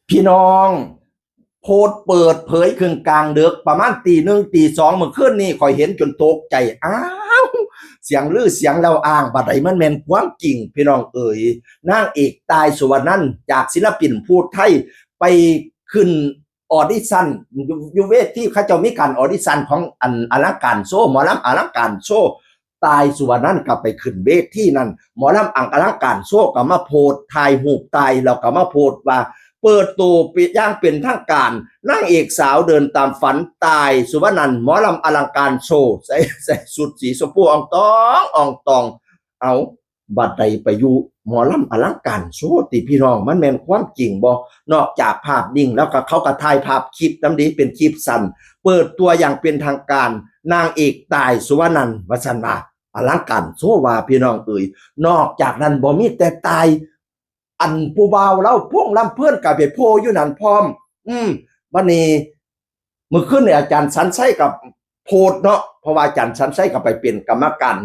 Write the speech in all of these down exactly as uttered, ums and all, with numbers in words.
พี่น้อง โพสต์เปิดเผยขึ้นกลางดึก ประมาณตีหนึ่งตีสองเมื่อคืนนี้ ข่อยเห็นจนตกใจ อ้าว เสียงลือเสียงเล่าอ้าง บัดใดมันแม่นความจริง พี่น้องเอ๋ย นางเอกต่าย สุวรรณันท์ จากศิลปินผู้ไทย ไปขึ้นออดิชั่น อยู่อยู่เวที เขาเจ้ามีการออดิชั่นของอันอลังการโชว์ หมอลำอลังการโชว์ ต่าย สุวรรณันท์ ก็ไปขึ้นเวทีนั่น หมอลำอังอลังการโชว์ก็มาโพสต์ถ่ายรูปต่าย แล้วก็มาโพสต์ว่า เปิดตัวอย่างเป็นทางการ นางเอกสาวเดินตามฝัน ต่าย สุวรรณันท์ หมอลำอลังการโชว์ ใส่ใส่ชุดสีชมพูอ่องตองอ่องตอง เอา บัดใดไปอยู่หมอลำอลังการโชว์ติพี่น้อง มันแม่นความจริงบ่ นอกจากภาพนิ่งแล้วก็เขาก็ถ่ายภาพคลิปนำเด้ เป็นคลิปสั้น เปิดตัวอย่างเป็นทางการ นางเอกต่าย สุวรรณันท์ ว่าซั่นว่า อลังการโชว์ว่า พี่น้องเอ๋ย นอกจากนั้นบ่มีแต่ต่าย อันผู้บ่าวลาว พงษ์ลำเพลิน ก็ไปโผล่อยู่นั่นพร้อม อืม บัดนี้ มื้อคืนนี่อาจารย์สันชัยก็โพสต์เนาะ เพราะว่าอาจารย์สันชัยก็ไปเป็นกรรมการ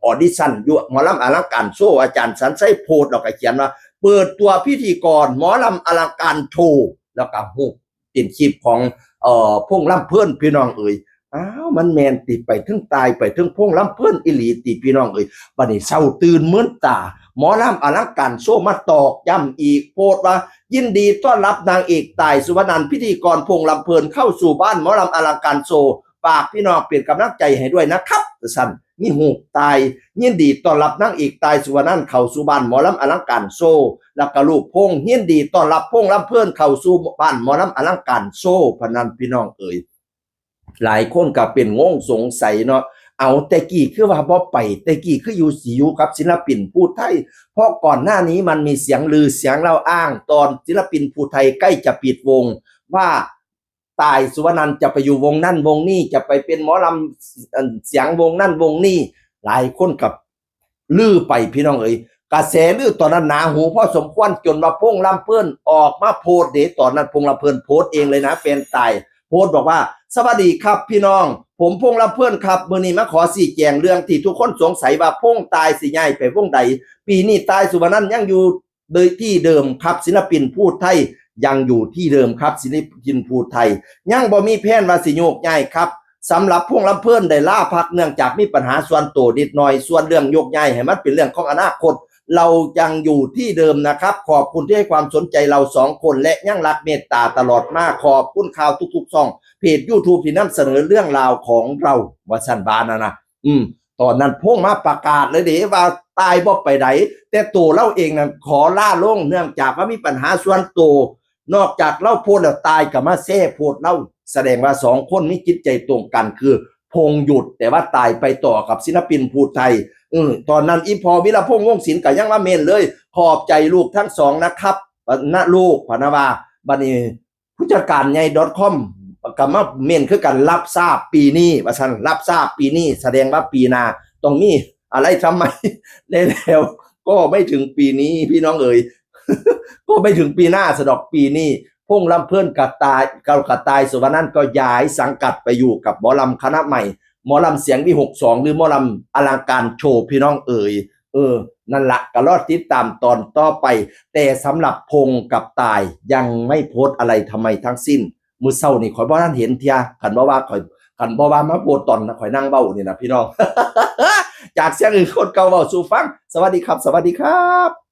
ออดิชั่นอยู่หมอลำอลังการโชว์ อาจารย์สันชัยโพสต์แล้วก็เขียนว่า เปิดตัวพิธีกรหมอลำอลังการโชว์ แล้วก็ฮูปเป็นคลิปของ เอ่อ พงษ์ลำเพลิน พี่น้องเอ๋ย อ้าว มันแม่นติ ไปเทิงต่าย ไปเทิงพงษ์ลำเพลินอีหลีติพี่น้องเอ๋ย บัดนี้เช้าตื่นมื้นตา หมอลำอลังการโชว์มาตอกย้ำอีก โพสต์ว่า ยินดีต้อนรับนางเอกต่าย สุวรรณันท์ พิธีกรพงษ์ลำเพลิน เข้าสู่บ้านหมอลำอลังการโชว์ ฝากพี่น้องเป็นกำลังใจให้ด้วยนะครับ ซั่น มีฮูปต่าย ยินดีต้อนรับนางเอกต่าย สุวรรณันท์ เข้าสู่บ้านหมอลำอลังการโชว์ แล้วก็รูปพงษ์ ยินดีต้อนรับพงษ์ลำเพลิน เข้าสู่บ้านหมอลำอลังการโชว์ พะนั้นพี่น้องเอ๋ย หลายคนก็เป็นงงสงสัยเนาะ เอา แต่กี้คือว่าบ่ไป แต่กี้คืออยู่สิอยู่กับศิลปินผู้ไทย เพราะก่อนหน้านี้มันมีเสียงลือเสียงเล่าอ้าง ตอนศิลปินผู้ไทยใกล้จะปิดวง ว่าต่าย สุวรรณันท์ จะไปอยู่วงนั่นวงนี้ จะไปเป็นหมอลำ เอ่อ เสียงวงนั่นวงนี้ หลายคนก็ลือไปพี่น้องเอ๋ย กระแสลือตอนนั้นหนาหูพอสมควร จนว่าพงษ์ลำเพลินออกมาโพสต์เด้ ตอนนั้นพงษ์ลำเพลินโพสต์เองเลยนะ แฟนต่าย โพสต์บอกว่า สวัสดีครับพี่น้อง ผมพงษ์ลำเพลินครับ มื้อนี้มาขอชี้แจงเรื่องที่ทุกคนสงสัยว่าพงษ์ต่ายสิย้ายไปวงใด ปีนี้ต่าย สุวรรณันท์ ยังอยู่โดยที่เดิมครับ ศิลปินผู้ไทยยังอยู่ที่เดิมครับ ศิลปินผู้ไทย ยังบ่มีแผนว่าสิโยกย้ายครับ สำหรับพงษ์ลำเพลินได้ลาพักเนื่องจากมีปัญหาส่วนตัวนิดหน่อย ส่วนเรื่องโยกย้ายให้มันเป็นเรื่องของอนาคต เรายังอยู่ที่เดิมนะครับ ขอบคุณที่ให้ความสนใจเราสองคน และยังรักเมตตาตลอดมา ขอบคุณข่าวทุกๆช่อง เพจ YouTube ที่นำเสนอเรื่องราวของเรา ว่าซั่นว่านั่นนะ อืม ตอนนั้นพงษ์มาประกาศเลยเด้ว่าต่ายบ่ไปใด แต่ตัวเราเองนั้นขอลาลง เนื่องจากว่ามีปัญหาส่วนตัว นอกจากเราโพสต์แล้วต่ายก็มาแชร์โพสต์เรา แสดงว่าสองคนมีจิตใจตรงกัน คือพงษ์หยุด แต่ว่าต่ายไปต่อกับศิลปินผู้ไทย เออ ตอนนั้นอีพอวิรพงษ์ วงศ์ศิลป์ก็ยังมาเม้นเลย ขอบใจลูกทั้งสองนะครับ นะลูก พะนะว่า บัดนี้ ผู้จัดการใหญ่ .com ก็มาเม้นคือกัน รับทราบปีนี้ ว่าซั่น รับทราบปีนี้ แสดงว่าปีหน้าต้องมีอะไรทำไม แล้วก็ไม่ถึงปีนี้พี่น้องเอ๋ย ก็ไม่ถึงปีหน้าสะดอก ปีนี้พงษ์ลำเพลินกับต่าย กับต่าย สุวรรณันท์ ก็ย้ายสังกัดไปอยู่กับหมอลำคณะใหม่ หมอลำเสียงวิหกสอง หรือหมอลำอลังการโชว์ พี่น้องเอ๋ย เออ นั่นละ ก็รอติดตามตอนต่อไป แต่สำหรับพงษ์กับต่ายยังไม่โพสต์อะไรทำไมทั้งสิ้น มื้อเช้านี่ข่อยบ่ทันเห็นเทื่อ คันบ่ว่าข่อย คันบ่ว่ามาโพสต์ตอนข่อยนั่งเว้านี่นะพี่น้อง จากเสียงอื่นคนเก่าเว้าสู่ฟัง สวัสดีครับ สวัสดีครับ